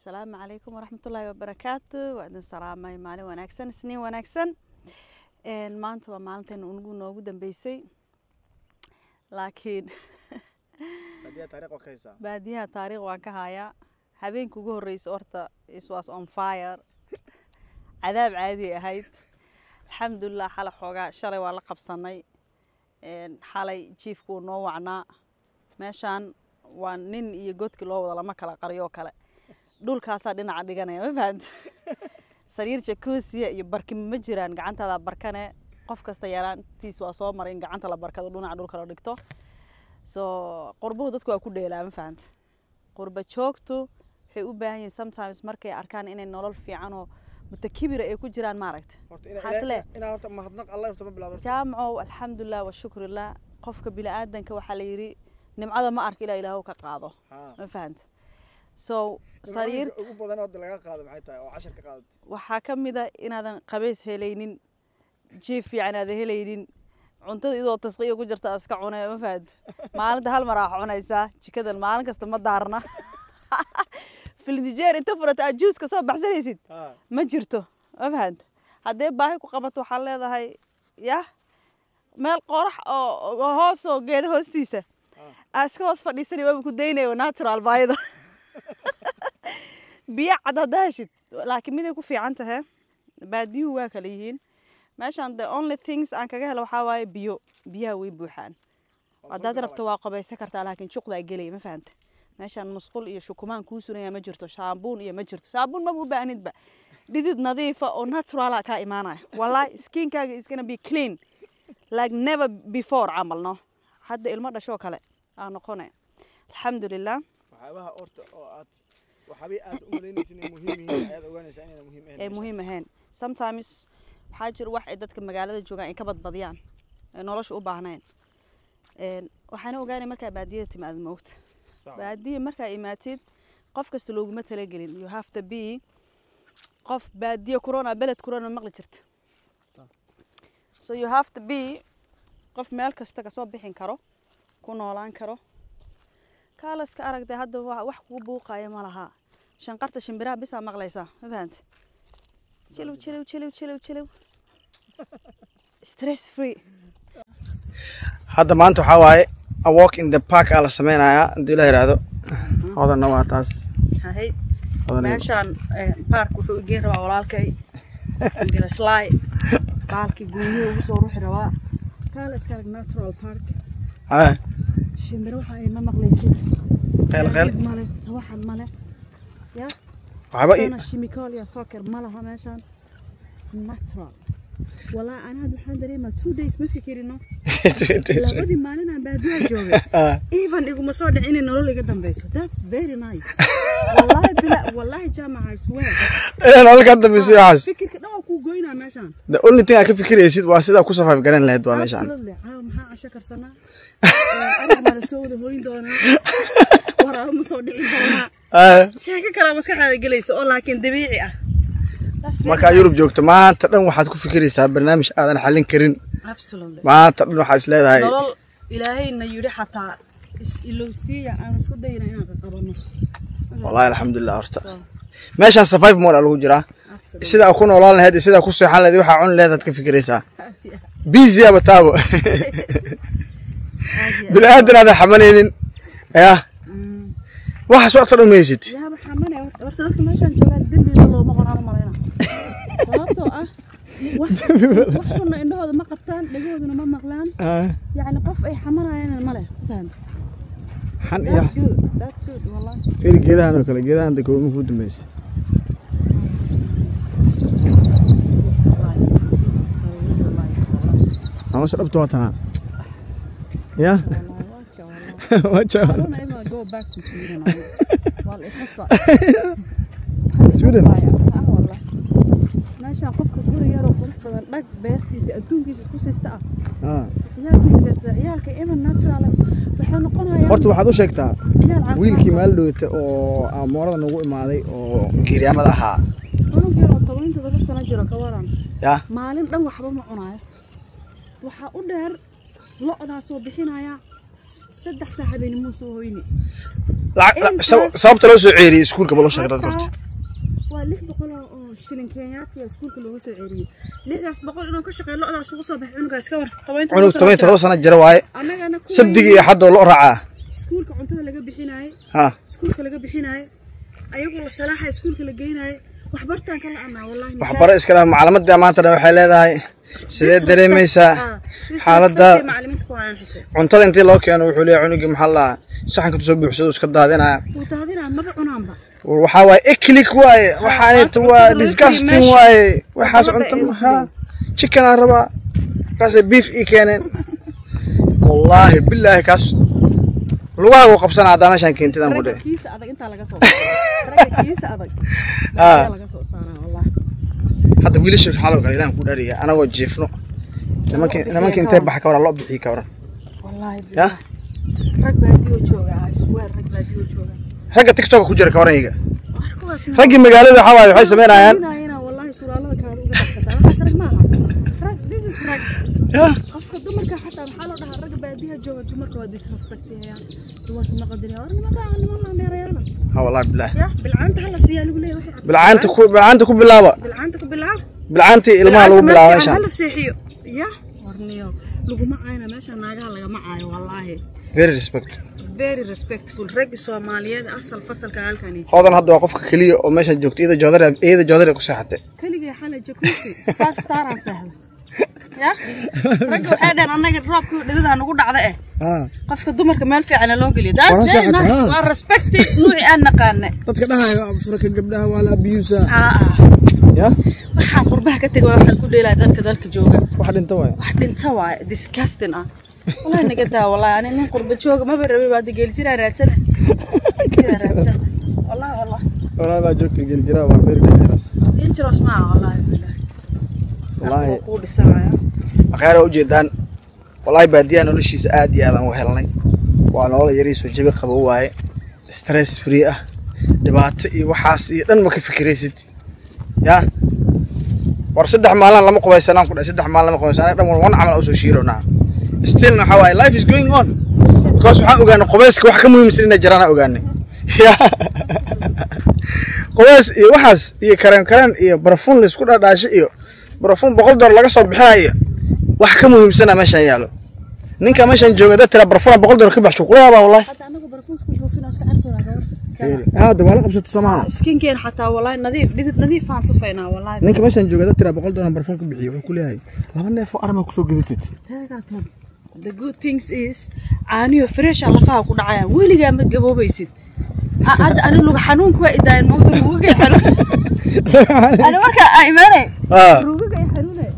Asalaamu calaykum waraxmatullaahi wabarakaatu. Waa idin salaamay. Maalin wanaagsan, Isniin wanaagsan. Maanta waa maalinteena ugu noogu dambeysay, laakiin Baadiyaha taariikh waa ka haysaa. Baadiyaha taariikh waan ka hayaa. Habeenka ugu horreysay horta it was on fire, cadaab caadi ahayd. Alxamdulilah, xalay xoogaa, shalay waa la qabsanay. Xalay jiifkuu noo wacnaa. Meeshaan waa nin iyo godki loo wada lama kala qariyoo kale, dhulkaasaa dhinaca dhiganaya, ma fahanta? Sariir jacuzzi-ya iyo barkimo ma jiraan, gacantaadaa barkane. Qof kasta yaraantiis waa soo maray in gacanta la barkado, dhinaca dhulka la dhigto. So qurbuhu dadku waa ku dheelaa, ma fahanta? Qurba joogtu waxay u baahan yihiin sometimes markay arkaan inay nolol fiican oo mutakibira ay ku jiraan, maaragta. Horta Xasle. Inaa horta mahadnaq Allah horta ma bilowdo horta. Jaamacow, alxamdulilah wa shukrillah. Qofka bini-aadanka waxaa la yidhi nimcada ma arka ilaa Ilaahu ka qaado. Ma fahanta? So sariir Nimcooyinka ugu badan oo hadda laga qaado maxay tahay oo cashar ka qaadatay? Waxaa ka mid a inaadan qabays helaynin, jiif fiican aadan helaynin, cuntada iyadoo tasqiya ku jirta aad iska cunay, ma fahanta? Maalinta hal mar aa cunaysaa, jikadan maalin kasta ma daarna, fildijeer inta furata aad juuska soo baxsanaysid ma jirto, ma fahanta? Haddee baahi ku qabato, waxaa leedahay yah meel qorax oo hoosoo geeda hoostiisa aa iska hoos fadhiisanay, waaba ku daynaya natural baahida. Biyo cad haddaa heshid, laakiin miday ku fiican tahay, baadiyuhu waa kala yihiin. Meeshaan the only things aan kaga helo waxaa waaye biyo. Biyaha way buuxaan, haddaad rabto waa qabaysan kartaa, laakiin juqdaa gelaya, ma fahanta? Meeshaan musqul iyo shukumaan kuu sunaya ma jirto, saabuun iyo ma jirto. Saabuun maba u baahnidba, dhidid nadiifa oo natural-a kaa imaanaya. Wallahi, skin-kaaga is gonna be clean like never before camal. No, hadda ilmo dhashoo kale aa noqonaya, alxamdulilah. Waxyaabaha horta oo aad waxyaabihii aad u malaynaysa inay muhiim yihiin ayaad ogaanaysaa inayna muhiim ahayn ay meesha. Muhiim ahayn. Sometimes waxaa jira wax ay dadka magaalada joogaan ay ka badbadiyaan, ay nolosha u baahnayn. Waxaana ogaanay markaa baadiyada timaad, moogta? Sax. Baadiya markaa imaatid, qof kasta looguma talagelin. You have to be qof baadiyo corona, beled corona maqli jirta. So you have to be qof meel kasta kasoo bixin karo, ku noolaan karo. Kaalaska aragtay hadda wax kugu buuqaya ma laha, shanqarta shimbiraha bisaa maqlaysaa, ma fahante? Jilow jilow jilow jilow jilow, stress free. Hadda maanta waxaa waaye a walk in the park aa la sameynayaa, haddii la yidhaahdo. Hodanna waa taas. Hahay. Hodan. Meeshaan park wuxuu igeyn rabaa walaalkay ingilislaay, baalkii guunyuhu ugu soo ruxi rabaa. Kaala iska arag, natural park. Shimbiro waxa ay ma maqlaysid. Qeyl qeyl. Gaadiid male, sawaxan male ya. Waxba sana shimikool iyo soccer ma laha meeshaan, natural. Walaa ana hadda waxaan dareemaa 2 days ma fikirino. Labadii maalin aan baadiyaha joogay, even iguma soo dhicin inay nolol iga dambeyso. That's very nice, wallahi bila wallahi, jaamaca, I swear. Inay nolol ka dambeysay waxaas. Fikirka dhan waa kuu goynaa meeshaan. The only thing aad ka fikiraysid waa sidaa ku survive garan lahayd waa meeshaan. Absolutely. Caawa maxaa casho karsanaa? Ariga ma la soo wada hoyn doonaa? Waraabo ma soo dhicin doonaa? Sheeko kalaa maskaxdaada gelaysa oo laakiin dabiici ah. That's very Markaa nice. Yurub joogto, maanta dhan waxaad ku fikiraysaa barnaamij aadan xallin karin. Absolutely. Maanta dhan waxaad is leedahay Nolol Ilaahayna yidhi xataa is ilowsiiya aan isku dayna inaan qaqabano. Wallahi, alxamdulilah horta. So, meeshaan survive mode aa lagu jiraa. Absolutely. Sidaa ku noolaan lahayd iyo sidaa ku seexan lahayd iyo waxaa cuni lahayd aad ka fikiraysaa. Busy aba taabo. Bini aadan aadan xamanaynin ya, waxaas waqti dhan maysid. Yaaba xamanaya horta. Horta dadka meeshaan joogaan dembina looma qoraan u malayna, sababtoo ah wax wax xunna indhahooda ma qabtaan, dhagahooduna ma maqlaan. Yacni qof ay xamanayaan ma leh, fahanta? Xan iyo That's good, that's good, wallahi. Fiiri geedahan oo kale, geedahan da kooma kuu dambeysay. This is the life. This is the real life, wallahi. Nolosha dhabta waa tanaa ya. Wallahi, waa jeclaa. Waa I jecel. don't know if I go back to Sweden. Waa la ikhasba. Sweden? Ah, wallah. Meeshaan qofka guri yaroo qurux badan dhag, beertiisa adduunkiisa isku siista ah, ciyaalkiisa kasta, ciyaalka even natural waxay noqonayaan. Horta waxaad u sheegtaa ciyaal caafimaad wiilkii qaba. Maalin dhowta oo amoorada nagu imaaday oo geeryaamada ahaa. Cunug yaroo 17 sano jiro, ka waran? Ya. Maalin dhan waxba ma cunaayo. Waxaa u dheer lo'daasoo bixinaya 3 saac habeenimuu soo hoyni. Sababta loo soo ceeriyey iskuulka ba loo sheegay dadka horta. Waa 600 oo shilin Kenyaati ah iskuulka looga soo ceeriyey. 600 inuu ka shaqeeyo lo'daas ugu soo baxay cunugaas ka war. Cunug 17 sano jira waaye. Annagana ku Sabdiga iyo xadda loo raacaa. Iskuulka cuntada laga bixinaayay. Ha. Iskuulka laga bixinaayay. Ayagoo la salaaxa iskuulka la geynaayo. Waxbartaan kala anaa wallahi. Waxbaro iska leh macalamadda maanta dhan waxay leedahay sidee dareemaysaa xaaladda macallimiinta ku hayaan xitaa. Cuntada intii loo keeno wuxuu leeyahay cunugii maxaa la saxanka soo buuxsado iska daadinaya. Wuu daadinaa maba cunaanba. Waxa waaye eklik waaye waxaan waa disgusting waaye waxaas cunto maha chicken aan rabaa kaasay beef ii keeneen wallaahi billaahi kaas lugaha uu qabsanaa haddaa meeshaan keentid aan ku Ragga dhihi. kiisa adag intaa laga soo ragga kiisa adag laga soo saaraa wallahi. Hadda wiilasha xaaloo kale ilaahan ku dhaariya anagoo jiifno nimankii intay baxa ka waran loo bixiyey ka waran. Wallahi Ya? Rag baadiyo jooga, I swear rag baadiyo jooga. Ragga TikTok ku jira ka waran iyaga. Kuwaas Raggii magaalada waxaa waaye waxay sameynayaan. Wallahi suraalada kaada uga qabsataa. Waxaas rag maaha. Rag this is rag. Ya? Qofka dumarka xataa maxaa loo dhahaa ragga baadiyaha jooga dumarka waa disrespectayaan. Dumarka ma qadariyaan. War nimanka niman dheerayaana. Ha wallahi billahi. Ya bilcaanta hala siiyaa lagu leeyahay waxay Bilcaanta ku bilaaba. Bilcaanta ku bilaab. Bilcaantii ilmaha lagu bilaabo meeshaan. Hala seexiyo. Ya warniyo laguma caayna meesha naagaha lagama caayo wallahi. Very respect. Very respectful ragga Soomaaliyeed asal fasalka halkani. Hodan hadda waa qofka kaliya oo meeshan joogta iyada joodari ku seexatay. Keligay xalay jacuzzi 5 star aan seexday. Ya ragga waxay dhaheen annaga roobka dhibada nagu dhacda eh. Qofka dumarka meel fiican loo geliyo. Waa seexatay, ha. Waa respect nuuci aan naqaanay. Dadka dhahayo furka gabdhaha waa la abuse. Ya? Waxaan qurbaha ka tagay waxaan ku dheelaa dalka jooga. Wax dhinta waay. Wax dhinta waay disgusting ah. Wallahi naga daa wallahi ani nin qurba jooga maba rabay baa geel jiraa raadsan. Jiraa raadsan. Wallahi wallahi. Walaal baa joogta geel jiraa waa very dangerous. Dangerous ma aha wallahi billahi. Wallahi ku dhisanaya. Aqaara u jeedaan wallahi baadiyaha noloshiisa aad iyo aad aan u helnay. Waa nolol yariis oo jabi qabo waaye. Stress free ah. Dhibaato iyo waxaas iyo dhan ma ka fikiraysid. Ya? War 3 maalin lama qubaysanaan ku dhahay 3 maalin lama qubaysanaan dhan wan camal u soo shiiroonaa. Still waxa waaye life is going on. Because waxaan ogaanay qubayska wax ka muhiimsan inay jiraan aan ogaanay. Ya? Qubays iyo waxaas iyo kareen iyo barafuun la isku dhadhaashay iyo barafuun $100 laga soo bixinayo wax ka muhiimsan meeshan yaalo. Ninka meeshan jooga dad tira barafuun $100 ka baxsho kula yaabaa wallahi. Hadda anagu barafuun isku buufin iska carfayna gabarta. Hada waa la qabsato Soomaaliya. Skinkeen xataa wallahi nadiif dhidid nadiif aan tufaynaa wallahi. Ninka meeshan jooga dad tira $100 barafuun ku bixiyo wuxuu ku leeyahay 2 neef oo arma ku soo gadatid. The good things is caaniyo fresh lafaha ku dhacayaan weligaa ma gaboobaysid. Hadda ani luga xanuunka waa idaayan moogta rugaga xanuun. Ani marka aan imaanay rugaga ay xanuunay.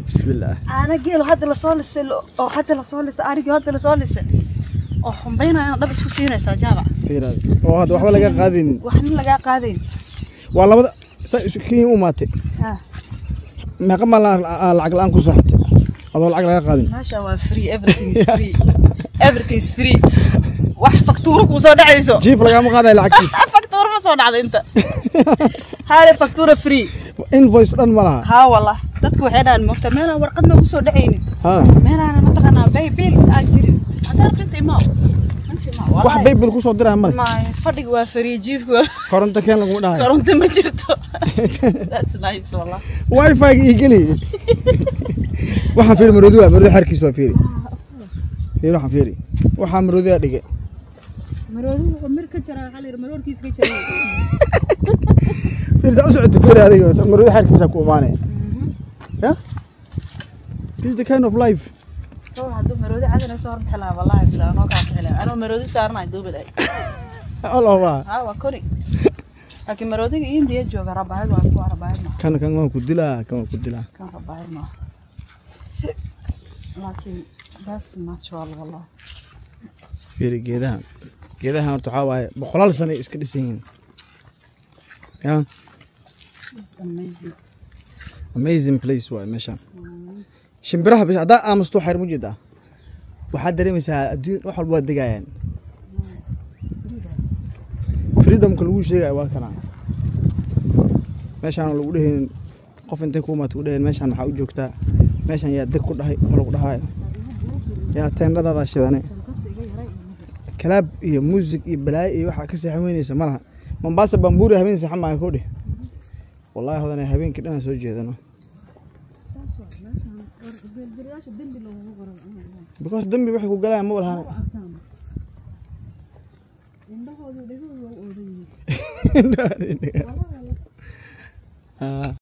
Bismillah. Caana geelo hadda la soo lisay oo hadda la soo lisay arigii hadda la soo lisay oo xumbaynayaan dhab isku siinaysaa jaaba. Fiiraad. Oo hadda waxba laga qaadin. Waxna laga qaadayn. Waa labada saa isu keen u maatay. Meeqa ma lacag la'aan ku saaxatay? Adoo lacag laga qaadin. Maasha waa free, everything is free. Everything is free. Wax faktuuro ku soo dhacayso. Jiif lagama qaadayo lacagtiisa. Faktuuro ma soo dhacdo inta. Hale faktuuro free. Invoice dhan ma laha. Ha wallah. Dadku waxay dhahan moogta meelaan warqad ma ku soo dhacaynin. Ha. Meelaan ma taqaanaa bay bill aan jirin. Hadda inta imaa. Inta imaa. Wax bay bill ku soo diraa male. Ma fadhiga waa free, jiifku waa koronto keen lagu dhahay. Koronto ma jirto. That's nice wallah. Wifi ii geli. Waxaan fiiri maroodi waa maroodi xarkiis waa fiiri. Fiiri waxaan fiiri. Waxaan maroodi dhigay. Maroodi wuxuu mir ka jaraa waxa la yiraahdaa maroorkiis ka jaray. Fiiri ta u socdo fiiri adiga maroodi xarkiisa ku imaanay. Ya? This is the kind of life. Oo haduu maroodi cadana soo bixi lahaa wallahi bilaa anoo ka bixi lahaa. Anoo maroodi saarnay duubad ay. Allah waa. Ha waa kori. Laakiin maroodiga India jooga rabaayad waa ku rabaayad ma. Kan waan ku dilaa, kan waan ku dilaa. Kan rabaayad ma. Laakiin that's natural wallah. Fiiri geedaha. Geedaha horta waxa waaye boqolaal sano iska dhisan yihiin. Ya? It's amazing. Amazing place waaye meeshan. Shimbiraha bis hadaa aamusto xayr mu jeedaa. Waxaad dareemaysaa adduun wax walba waa degayaan. Freedom-ka lagu sheegayo waa kana. Meeshaan lagu dhahayn qof intay ku imaatay u dhahayn meeshaan maxaa u joogtaa? Meeshaan yaa deg ku dhahay ma lagu dhahayo. Yaa teendhadaada shidane. Club iyo music iyo balaayo iyo waxaa ka seexan weynaysa ma laha. Mombasa Bamburi habeen seexan maayo koo dheh. Wallahi hodanay habeenkii dhan aan soo jeedano. Geeljirayaasha dembi looguma qoran. Because dambi waxay ku galayaan ma lahan. Indhahooda dhegahooda waa u oodan yihiin. Ah.